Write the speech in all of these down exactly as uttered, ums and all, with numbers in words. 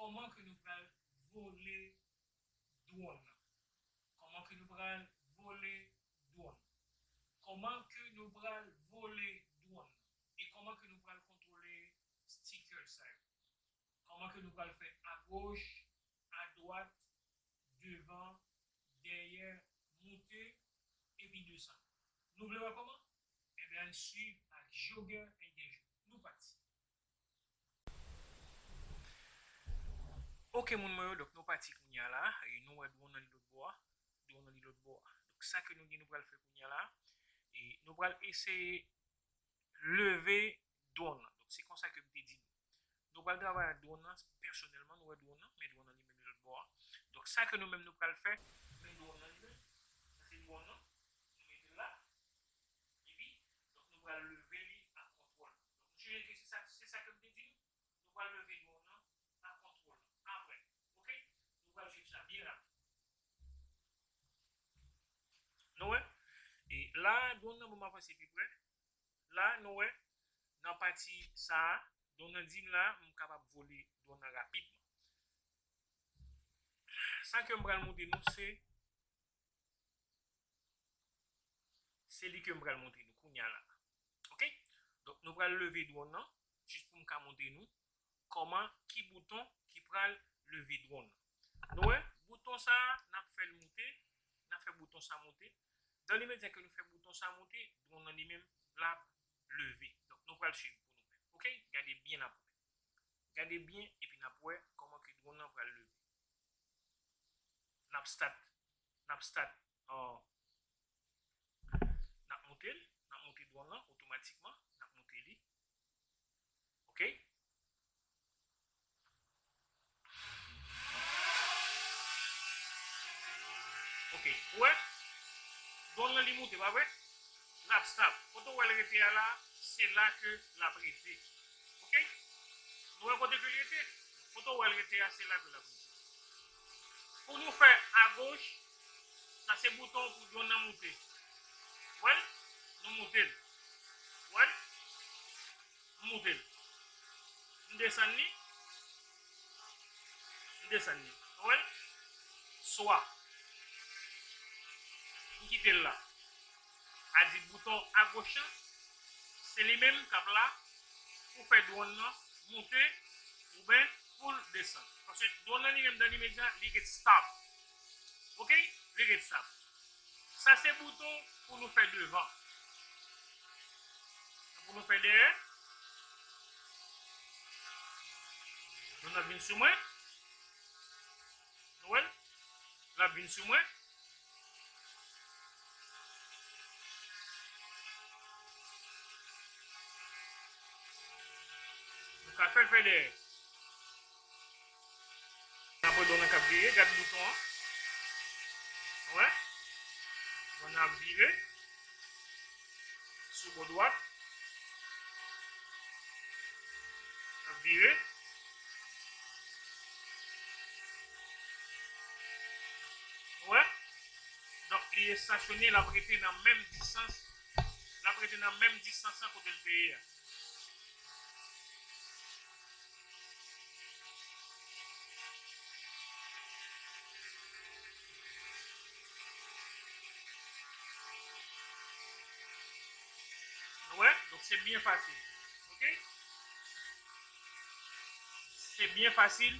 Kòman ke nou pral vole dwòn nan? Kòman ke nou pral vole dwòn nan? Kòman ke nou pral vole dwòn nan? E kòman ke nou pral kontwole sticker sa yo? Kòman ke nou pral fè agoch, adwat, devan, dèyè, moute, epi desann? Nou vle wè kòman? Ebyen, ann swiv ak Jogger Endejo. Nou pati. Ok, moun mwen yo, donk nou pati kounye a la. E nou wè dwòn nan li lòt bò a. Dwòn nan li lòt bò a. Donk sa ke nou gen nou pral fè kounye a la, e nou pral eseye leve dwòn nan. Donk se konsa ke m te di nou. Nou pral travay ak dwòn nan pèsonèlman, nou wè dwòn nan, men dwòn nan li menm li lòt bò a. Donk sa ke nou menm nou pral fè, men dwòn nan li menm, sa se dwòn nan, nou mete l la, epi, donk nou pral leve li ak kontwòl. Donk nou sonje ke se sa, se sa ke m te di nou, nou pral leve dwòn nan ak kontwòl. Apre, ok? Nou pral swiv sa byen rapid. Nou wè? E la, dwòn nan, bon, m avanse pi pre. La, nou wè, nan pati sa a, dwòn nan di m la, m kapab vole dwòn nan rapidman. Sa ke m pral montre nou, se, se li ke m pral montre nou kounye a la. Ok? Donk, nou pral leve dwòn nan, jis pou m ka montre nou kòman, ki bouton ki pral leve dwòn nan. Nou wè, bouton sa a, n ap fè l moute, n ap fè bouton sa a moute. Dan limedya ke nou fè bouton sa a moute, dwòn nan li menm, l ap leve. Donk, nou pral swiv pou nou wè. Ok? Gade byen n ap wè. Gade byen, epi n ap wè kòman ke dwòn nan pral leve. N ap start, n ap start, uh, n ap moute l, n ap moute dwòn nan otomatikman, n ap moute li. Ok? Ok, ou wè? Dwòn nan li moute, pa vre? L ap stop. Kote w wè l rete a la, se la ke l ap rete. Ok? Nou wè kote ke l rete? Kote w wè l rete a, se la ke l ap rete. Pou nou fè agoch, sa se bouton pou dwòn nan moute. Wè l? Nou moute l. Wè l? M moute l. M desann li. M desann li. Ou wè l? Swa. M kite l la. A di bouton agoch lan, se li menm k ap la pou fè dwòn nan moute oubyen pou l desann. Paske dwòn nan li menm, dan limedya, li ret stab. Ok? Li ret stab. Sa se bouton pou nou fè devan. Pou nou fè dèyè. Dwòn nan vin sou mwen. Nou wè l? L ap vin sou mwen. Nou ka fè l fè dèyè. N ap wè dwòn nan k ap vire, gad bouton an. Ou wè? Dwòn nan ap vire. Sou bò dwat. L ap vire. Ou wè? Donk, li estasyone, l ap rete nan menm distans. L ap rete nan menm distans lan kote l te ye a. Nou wè? Donk, se byen fasil. Ok? Se byen fasil.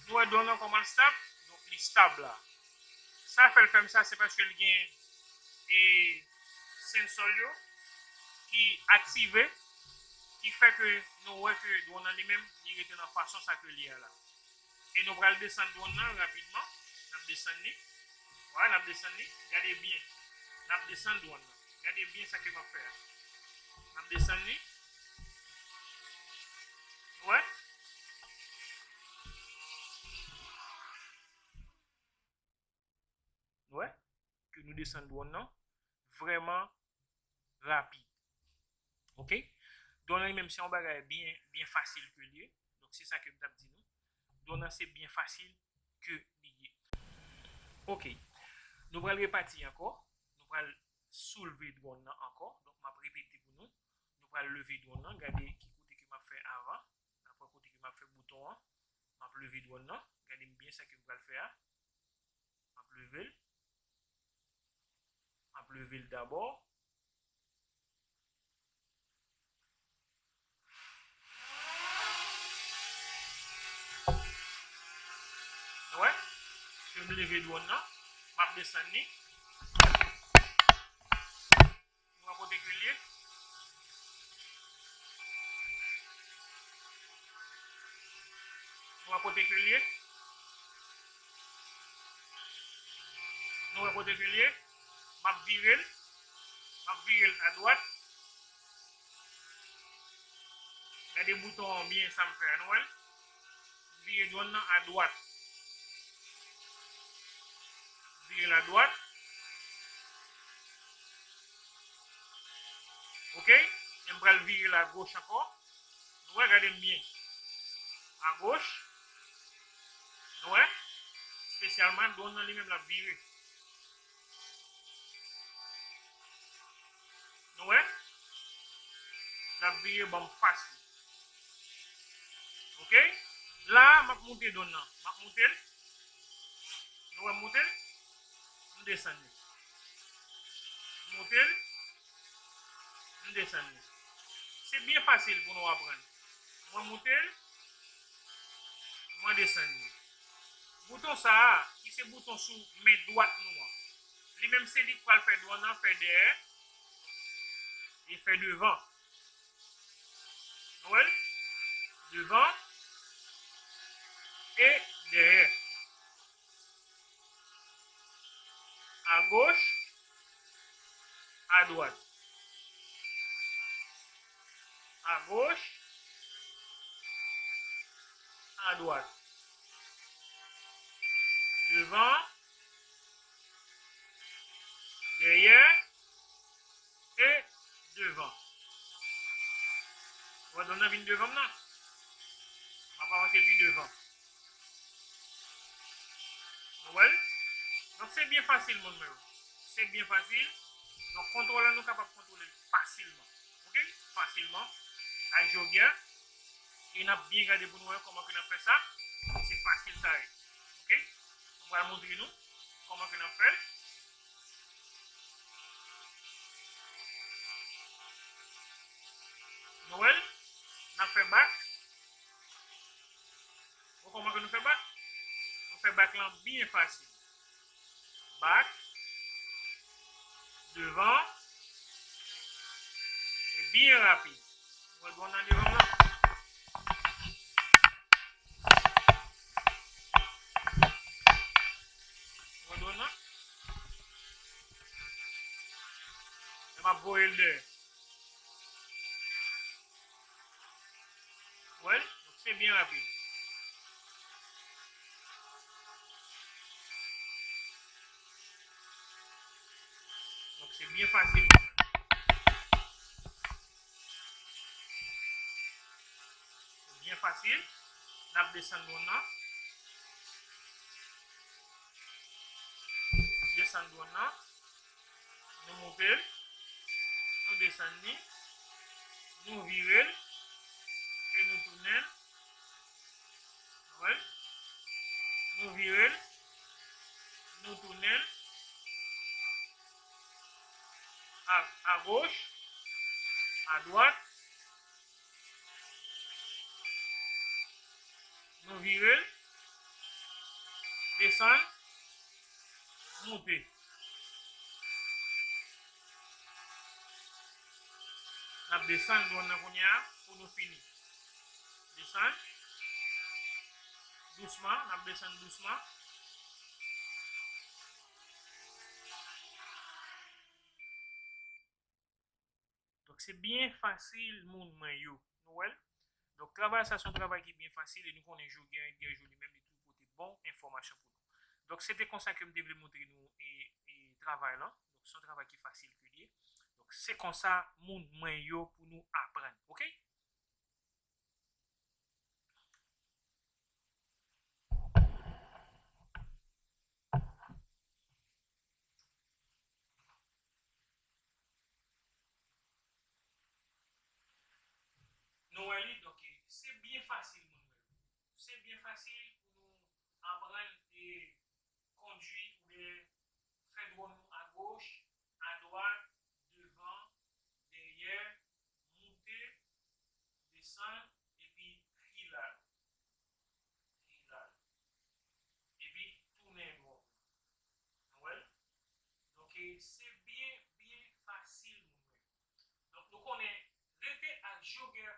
Nou wè dwòn nan kòman l stab? Donk, li stab la. Sa fè l fè m sa, se paske l gen e sensò l yo ki aktive, ki fè ke nou wè ke dwòn nan li menm, li rete nan fason sa ke l ye a la. E nou pral desann dwòn nan rapidman. N ap desann li. Vwala, n ap desann li. Gade byen. N ap desann dwòn nan. Gade byen sa ke m ap fè a. N ap desann li. Ou wè? Nou wè? Ke nou desann dwòn nan vrèman rapid. Ok? Dwòn nan li menm se yon bagay byen, byen fasil ke l ye. Donk, se sa ke m t ap di nou. Dwòn nan se byen fasil ke li ye. Ok. Nou pral repati ankò. Nou pral soulve dwòn nan ankò. Donk, m ap repete pou nou. Nou pral leve dwòn nan. Gade ki kote ke m ap fè avan. N ap wè kote ke m ap fè bouton an. M M ap leve dwòn nan. Gade m byen sa ke m pral fè a. M ap leve l. M ap leve l dabò. Nou wè? Ke m leve dwòn nan, m ap desann li. Nou wè kote ke l ye? Nou wè kote ke l ye? Nou wè kote ke l ye? M ap vire l. M ap vire l adwat. Gade bouton an byen, sa m fè a, nou wè l? M vire dwòn nan adwat. M vire l adwat. Oke? E m pral vire l agoch ankò. Nou wè, gade m byen. Agoch. Nou wè? Espesyalman, dwòn nan li menm l ap vire. Nou wè? L ap vire ban m fasil. Oke? La a, m ap moute dwòn nan. M ap moute l. Nou wè m moute l? M desann li. M moute l. M desann li. Se byen fasil pou nou aprann. Mwen moute l. Mwen desann li. Bouton sa a, ki se bouton sou men dwat nou an, li menm se li k pral fè dwòn nan fè dèyè e fè devan. Nou wè l? Devan e dèyè. Agoch, adwat. Agoch, adwat. Devan, dèyè e devan. Ou wè dwòn nan vin devan m nan? M ap avanse pi devan. Nou wè l? Donk, se byen fasil, moun mwen yo. Se byen fasil. Donk, kontwòl la, nou kapab kontwole l fasilman. Oke? Fasilman. Ak jogè. E n ap byen gade pou nou wè kòman ke n ap fè sa. Se fasil sa ye. Oke? Mwen pral montre nou kòman ke n ap fè l. Nou wè l? N ap fè bak. Bon, kòman ke nou fè bak? Nou fè bak lan byen fasil. Bak, devan, e byen rapid. Ou wè dwòn nan devan m nan? Ou wè dwòn nan? E m ap voye l dèyè. Ou wè l? Donk, se byen rapid. Donk, se byen fasil. Se byen fasil. N ap desann dwòn nan. Desann dwòn nan. Nou moute l. Nou desann li. Nou vire l. E nou tounen l. Nou wè l? Nou vire l. Nou tounen l. A, agoch. Adwat. Nou vire l. Desann. Moute. N ap desann dwòn nan kounye a pou nou fini. Desann. Dousman, n ap desann dousman. Donk, se byen fasil, moun mwen yo. Nou wè l? Donk, travay sa se yon travay ki byen fasil e nou konnen Jogè Edgar Joly menm li toujou pote bon enfòmasyon pou nou. Donk, se te konsa ke m te vle montre nou e, e travay lan. Donk, se yon travay ki fasil ke l ye. Donk, se konsa, moun mwen yo, pou nou aprann. Oke? Nou wè li, donk, se byen fasil, moun mwen yo. se byen fasil pou nou aprann e kondui oubyen fè dwòl nou agoch, adwat, devan, dèyè, moute, desann, epi hilal. Hilal. Epi tounen dwòl. Nou wè l? Donk, e, se byen, byen fasil, moun mwen. Donk, nou konnen rete ak jogger